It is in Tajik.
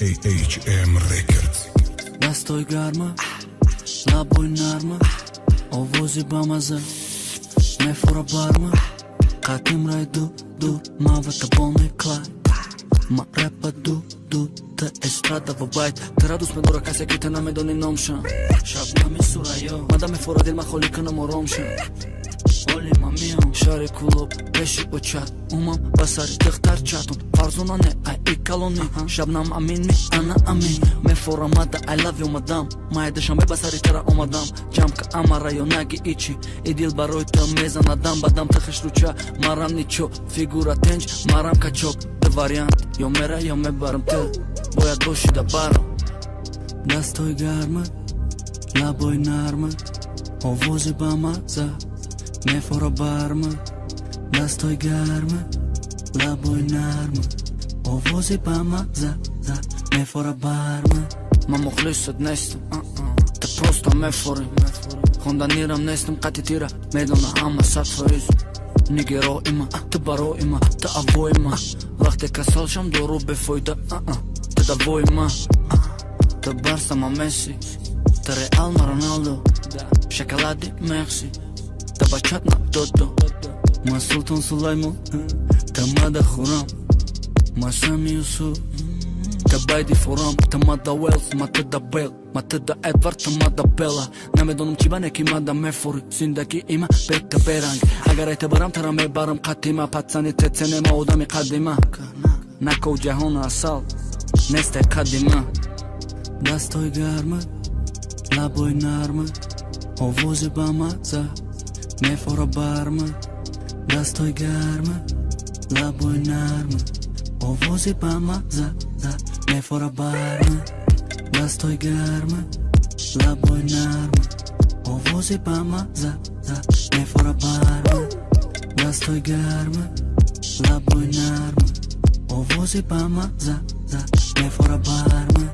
AHM Records. Дастҳои гарма, лабои нарма, овози бамаза мефора барма. Қатим рай ду дур, мавата Бонни Клайд. Ма репа ду ду, та эстрада ва байт. Тара дӯст медора касе, ки та намедони номшам. Шабнами Сурайё мада мефора, дил ма холӣ кунам, оромшам. Оли ма миём шаҳри Кулоб, пеши очат умам, ба сари духтар чатум. Фарзона не, ай и калони Шабнам Амин ми, ана амин мефорамада. I love you, мадам. Май Душанбе ба сари тара омадам. Ҷамка амара ё наги ичи и дил барои ту мезанадам бадам. Та хушруча, марам ничо, фигура тенҷ, марам качок. Ду вариант: ё мера, ё мебарам, ту бояд бошида барам. Дастҳои гарма, лабои нарма, овози бамаза мефора барма. Дастҳои гарма, лабои нарма, овози бамаза мефора барма. Ман мухлисат нестам, ту просто мефорӣ. Хонданирам нестам қати тира, медона ҳама 100%. Нигероима ту, бароима ту, авоима. Вақте касал шам, дору бефоида, ту давоима. Ту Барса, ма Месси, ту Реал, ма Роналдо. Шоколади мехси, та бачат на додо. Ма Султон Сулаймон, та мада хӯрам. Ма Сами Юсуф, та байди форам. Та мада Уэлс, ма тда Бел, ма тда Эдвард, та мада Бела. Намедонам чӣ бане, ки мада мефорӣ. Зиндагӣ има бета беранг. Агар айта барам, тара мебарам қатима. Пацани тецене, ма одами қадима. Наков ҷаҳон асал несте қадима. Дастҳои гарма, лабои нарма, овози бамаза мефора барма. Дастҳои гарма, лабои нарма, овози бамаза мефора барма. Дастҳои гарма, лабои нарма, овози бамаза мефора барма. Дастҳои гарма, лабои нарма, овози бамаза мефора барма.